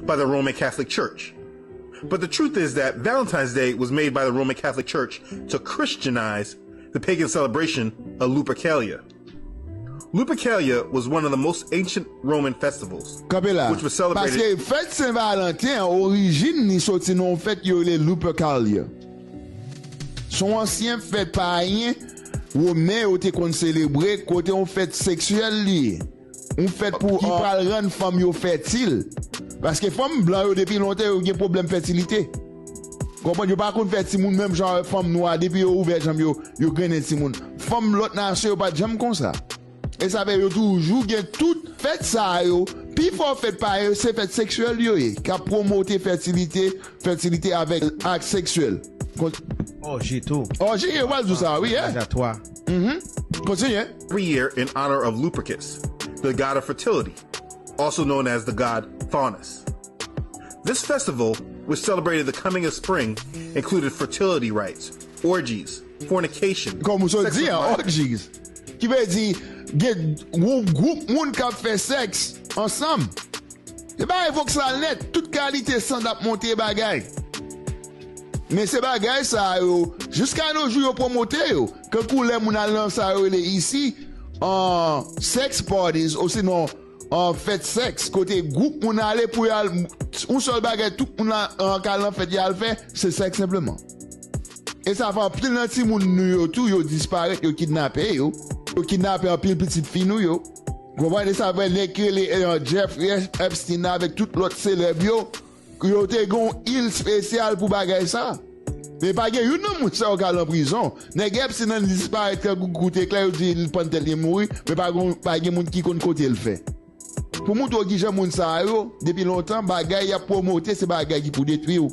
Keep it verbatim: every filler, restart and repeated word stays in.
by the Roman Catholic Church. But the truth is that Valentine's Day was made by the Roman Catholic Church to Christianize the pagan celebration of Lupercalia. Lupercalia was one of the most ancient Roman festivals, Kanpe la. Which was celebrated Paske fèt Sen Valanten an, orijin li soti nan yon fèt yo rele Lupercalia. Se yon ansyen fèt payen women yo te konn selebre, kote yon fèt seksyèl li ye. Yon fèt pou ki pral rann fanm yo fètil. Paske fanm blan yo depi lontan yo gen pwoblèm fètilite. Konprann, yo pa konn fè timoun menm jan avèk fanm nwa, depi yo ouvè janm yo, yo grennen timoun. Fanm lòt nasyon yo pa t janm konsa. E sa fè yo toujou gen tout fèt sa yo. Pifò fèt payen yo se fèt seksyèl yo ye, k ap pwomote fètilite, fètilite avèk ak seksyèl. Kon- Òji tou. Òji, yo pral di sa, wi, eh. Menaj a twa. Kontinye. Every year in honor of Lupercus, the god of fertility, also known as the god Faunus. This festival, which celebrated the coming of spring, included fertility rites, orgies, fornication, Kòm ou sot sex di, with an, minors, orgies. Ki vle di, gen yon gwoup moun k ap fè sèks ansanm. Se bagay voksal nèt, tout kalite sant ap monte bagay. Men se bagay sa yo, jiska no jou yo pwomote yo. Kankou lè moun al nan sa yo rele isi, an sex parties, osinon an fèt sèks, kote gwoup moun ale pou y al, yon sèl bagay, tout moun la, an, k al nan fèt y al fè, se sèks senpleman. E sa fè anpil nan timoun nou yo tou, yo disparèt, yo kidnape yo. Yo kidnape anpil pitit fi nou yo. Konprann, e sa fè nèg ki rele eh, Jeffrey Epstein la avèk tout lòt selèb yo, yo te gen yon il espesyal pou bagay sa. Men pa gen youn nan moun sa yo k al nan prizon. Nèg Epstein nan disparèt kankou kout eklè, yo di li pann tèt li mouri, men pa gen, pa gen moun ki konn kote l fè. Pou montre w kijan moun sa yo, depi lontan, bagay y ap pwomote, se bagay ki pou detwi w.